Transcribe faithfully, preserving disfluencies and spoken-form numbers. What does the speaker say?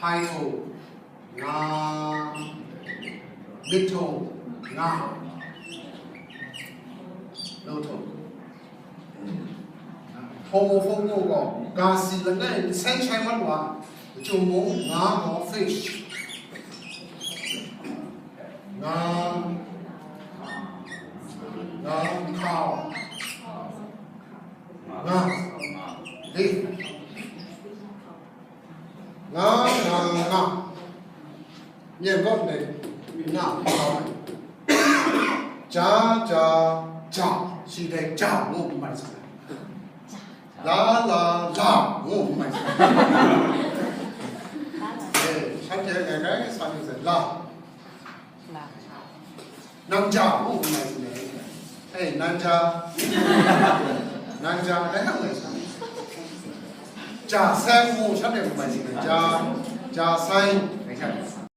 Hpai htung, nga, myit htung, nga, lu htung. Homophone gaw, ga si langai, nsen shai mat wa, machyum mung, nga gaw, fish. Nga, nga, cow. Nga, leaf. Nga, nga, nga. Myen kaw ndai, nga, nga. Ja, ja, ja. Shi dai, ja, ngu n mai sai. La, la, la, ngu n mai sai. Eh, shanhte ngai ngai sa ni sai, la. Nang ja ngu n mai sai. Eh, nang ja. Nang ja, dai nang mai sai. Ja sai ngu shanhte n mai sai. Ja, ja sai, ngai sha.